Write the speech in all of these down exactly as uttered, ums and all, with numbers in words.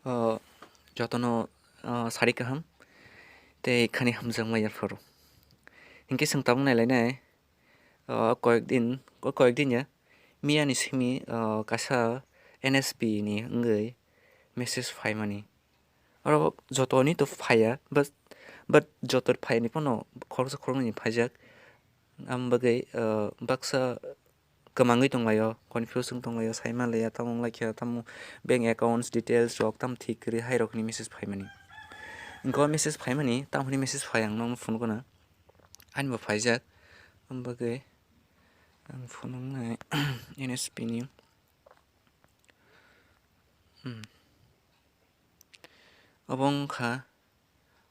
O, jotono, o, sari kaham tei khani hamjakma yapharu. Hinkhe chwng tabuk nailainai, o, koyek din, o, koyek din ya, miyani simi, o, kaisa N S P ni wngwi message phaimani. Oro jotoni to phaiya, but, but joto phaini phano khoroksa khoroknwi ni phaijak. Am bagwi, o, baksa kwmangwi tonglaio, confuse wng tonglaio, sai manlaiya, tamo wnglaikha, tamo bank accounts details rok tamo thik kwrwi hai rokni message phaimani. Hwnkhe o message phaimani, tamo hwnwi message phai ang nokno phunukgo na. Ani bo phaijak, am bagwi ang phunuknai N S P ni. Hmm. Obo wngkha,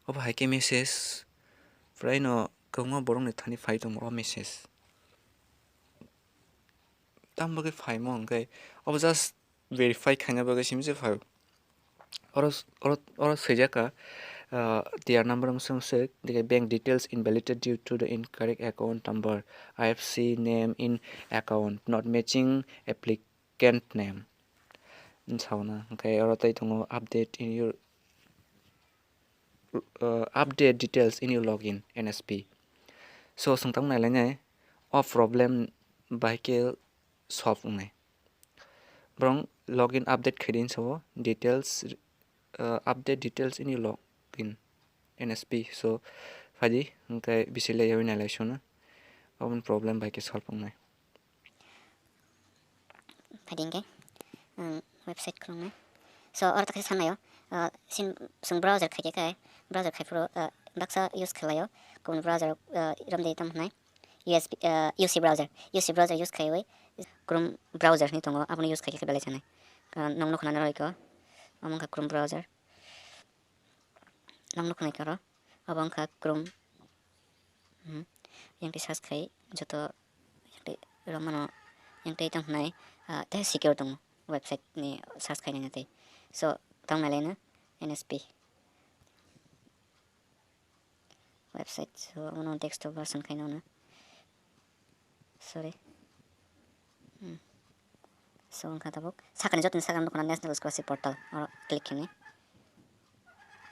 obo hai khe message, phwraino kwbangma borokni thani phai tongo o message. Tamo bagwi phaimo hwnkhe, obo just verify khaina bagwi simi se phaio. Oro, oro, oro swijak kha, ah, tier number wngse wngse, tei bank details invalidated due to the incorrect account number, I F C name in account not matching applicant name. Sauna, hwnkhe oro tei tongo update in your, uh, update details in your login N S P. So, swng tang nailainai, o problem bai khe solve wngnai. Borok login update khaidi hinsa o details, uh, update details in your login N S P. So, phaidi, hwnkhe bisi le yaui nailai sona, oboni problem bai khe solve wngnai. Phaidi hwnkhe, um, website khulungnai. So, oro ta khe sanlaio, uh, sin, chwng browser khai khe khai, browser khai phuru, uh, baksa use khlaio, kubun browser, uh, romde tamo hwnai, U S B, uh, U C browser, U C browser use khaiwi, Chrome browser hinwi tongo, abono use khai khe belai sanai. Uh, nokno khna narwkho, omo wngkha Chrome browser. Nokno khna khe oro, obo wngkha Chrome. Hmm. Yang tei search khai joto yang tei romano yang tei tong hnai, ah, tei secure tongo website ni search khai nai tei. So, tong nai le no N S P website. So, omo no desktop version khai no na. Sorry. Hmm. So, wngkha tabuk. Sakani jotoni sakani nukho na National Scholarship Portal. Oro click khainai.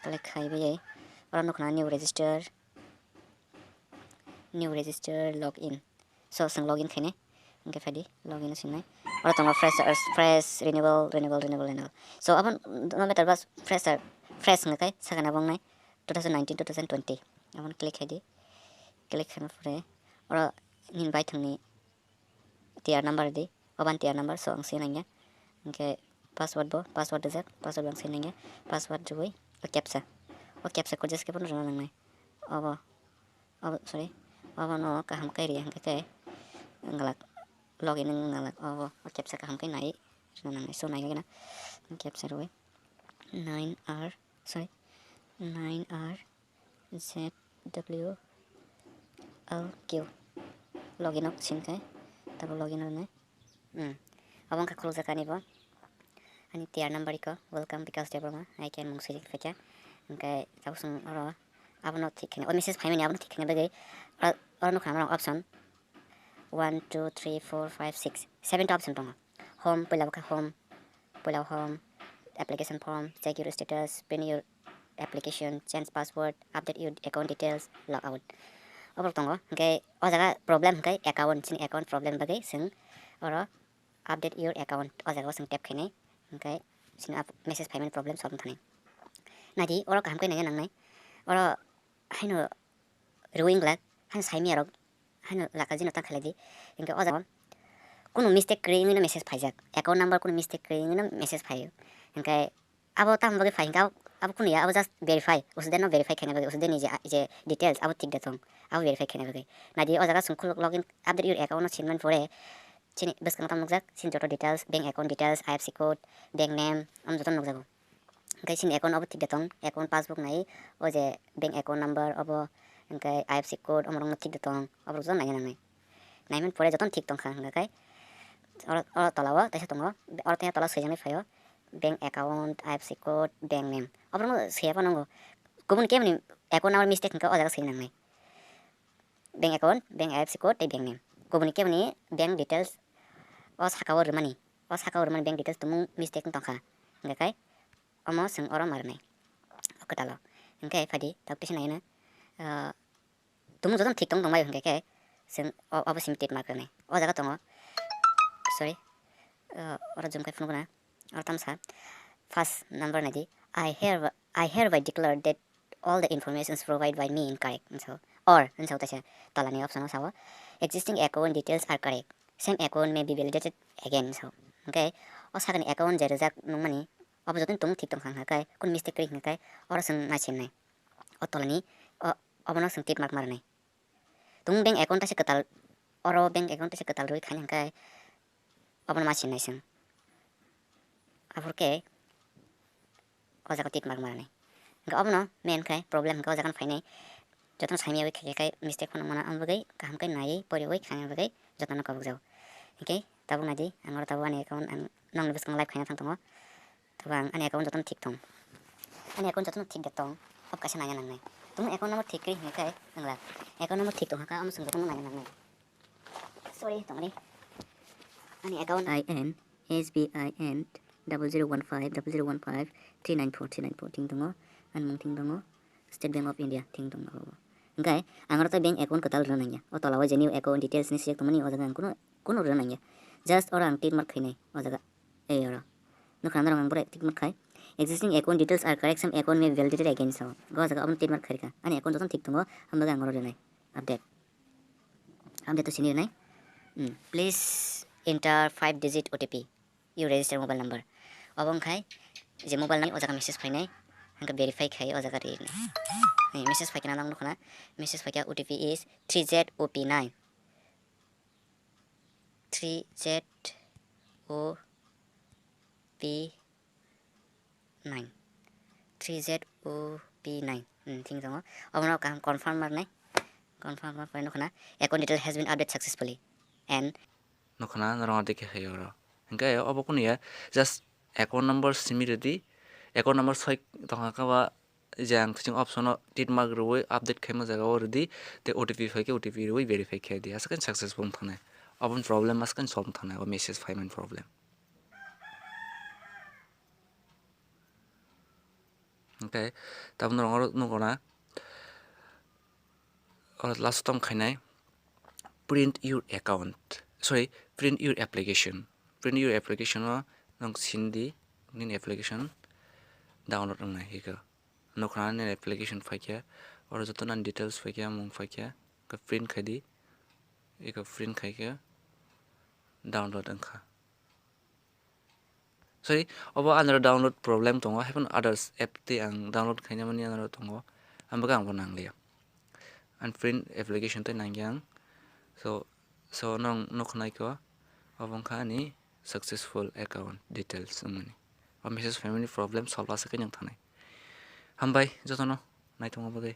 Click khai bai. Oro nukho na new register. New register login. So, chwng login khainai. Hwnkhe phaidi, login o sinai. Oro tongo fresh, fresh, renewal, renewal, renewal, renewal. So, abo no matter bas fresh, fresh hwnkhe sakani abo wngnai two thousand nineteen, two thousand twenty. Abo no click khaidi. Click khaina pore oro nini baithangni tier number di, oban tier number, so ang se nangya. Hwnkhe password bo, password rijak, password bo ang se nangya. Password riwi o captcha, o captcha code jesa khe bono rwna nangnai. Obo, obo, sorry, obo no kaham khe riya hwnkhe khe wngwlak, login wngwlak, obo o captcha kaham khe nai rwna nangnai. So nai khe na captcha riwi nine R, sorry, nine R Z W L Q. Login o sini khe, tabuk login o rwnai. Hmm. Abo wngkha khulukjak ani bo. Ani tier number iko, welcome Bikash Debbarma, I can mung swijak phaikha. Hwnkhe tabuk chwng oro abono thik khaina, o message phaimani abono thik khaina bagwi oro, oro nukha norok option one, two, three, four, five, six, seven ta option tongo. Home, puila bo khe home, puila home, application form, check your status, print your application, change password, update your account details, log out. Oborok tongo. Hwnkhe o jaga problem hwnkhe account, chini account problem bagwi chwng oro update your account o jaga o chwng tap khainai. Hwnkhe chini ap-, message phaimani problem solve wngthanai. Naidi oro kaham khe naina nangnai. Oro haino rwui wngla, haino saimiyarok, haino laka jino ta khlaidi. Hwnkhe o jaga kunu mistake kwrwi wngwino message phaijak. Account number kunu mistake kwrwi wngwino message phaio. Hwnkhe abo tamo bagwi phai hwnkhe abo, abo kunu ya, abo just verify. Usudeno verify khaina bagwi, usudeni je, je details abo thik da tong, abo verify khaina bagwi. Naidi o jaga chwng khuluk login update your account no sinmani pore chini bwskango tamo nukjak, chini joto details, bank account details, I F S C code, bank name, omo joto nukjago. Hwnkhe chini account obo thik da tong, account passbook nai, o je bank account number obo, hwnkhe I F S C code, omorokno thik da tong, oborok joto naina nangnai. Naimani pore jotono thik tongkha hwnkhe, oro, oro tola o teisa tongo, oro teisa tola swijaknai phaio, bank account, I F S C code, bank name, oborokno swiya phano nango. Kubun keboni account number mistake hwnkhe o jaga swi nangnai. Bank account, bank I F S C code tei bank name. Kubuni keboni bank details o saka o rwmani. O saka o rwmani bank details tumung mistake wng tongkha. Hwnkhe kai omo chwng oro ma rwnai. O kwtalo. Hwnkhe phaidi tabuk teisa naino. Ah, tumung jotono thik tong tongbai hwnkhe khe chwng o-, obo simi tick mark rwnai. O jaga tongo. Sorry. Ah, oro zoom khai phunukna. Oro tamsa. First number naidi. I hereby, I hereby declare that all the informations provided by me incorrect. So, or, so taisa tolani option o sao. Existing account details are correct. Same account may be validated again. So, okay. O sakni account je rijak nungmani, obo jotono tumung thik tong kha hwnkhe, kun mistake kwrwi hwnkhe, oro chwng naisinai. O tolani, o, obono chwng tick mark ma rwnai. Tumung bank account taisa kwtal, oro bank account taisa kwtal rwi khaini hwnkhe, obono ma sinai chwng. Aphurkhe o jaga tick mark ma rwnai. Hwnkhe obono main khe problem hwnkhe o jaga phainai. Jotono saimiyawai khe khe mistake phano mano, ang bagwi kaham khe naiwi poriwi khaina bagwi jotono kobokjago. Hwnkhe tabuk naidi, ang oro tabuk ani account ang nokni bwskango live khaina thang tongo. Tabuk ang ani account jotono thik tong. Ani account jotono thik de tong. Obo kaisa naina nangnai. Tumung account number thik kwrwi hwnkhe wngla. Account number thik tong kha, omo chwng jotono naina nangnai. Sorry, tongmani. Ani account I N S B I N double zero one five double zero one five three nine four three nine four thing tongo. Ani mung thing tongo State Bank of India thing tongo. Hwnkhe ang oro tei bank account kwtal rwna nangya. O tola o je new account details ni siyek tongmani o jaga ang kuno, kuno rwna nangya. Just oro ang tick mark khainai o jaga. Ei oro. Nukha norok ang bwrwi tick mark khai. Existing account details are correct, some account may be validated again, so. O jaga omo tick mark khairikha. Ani account jotono thik tongo, hambaga ang oro rwnai. Update. Update to sini rwnai. Hmm. Please enter five digit O T P. You register mobile number. Obo wngkhai je mobile number o jaga message phainai. Hwnkhe verify khai o jaga rinai. Ni message phaikhe nang nukha na. Message phaikhe O T P is three Z O P nine. Three Z O P nine. Three Z O P nine. Hmm, thing tongo. Obono kaham confirm marnai. Confirm marnai nukha na. Account detail has been updated successfully. And nukha na norok adi khe hai oro. Hwnkhe obo kunu ya, just account number simi rwdi. Account number soi tongkha khe ba je ang thwsing option o tick mark rwui update khaima jaga o rwdi, tei O T P phaikhe O T P rwui verify khaidi, aswk successful wng thangnai. Aboni problem aswk solve wng thangnai, o message phaimani problem. Okay, tabuk norok oro nugo na, oro last o tong khainai print your account, sorry, print your application. Print your application o nwng sindi nini application download wngnai hika. Nukha na nini application phaikha, oro joto nani details phaikha, mung phaikha, khe print khaidi, eko print khaikhe download wngkha. Sorry, obo andro download problem tongo, haikhe others app tei ang download khaina mani andro tongo, ang bagwi ang bo nangliya. Ang print application tei nangya ang. So, so nwng nukha naikhe obo wngkha ani successful account details wngmani. O message phaimani problem solve aswk khe wng thangnai. Hambai jotono naitongma bagwi.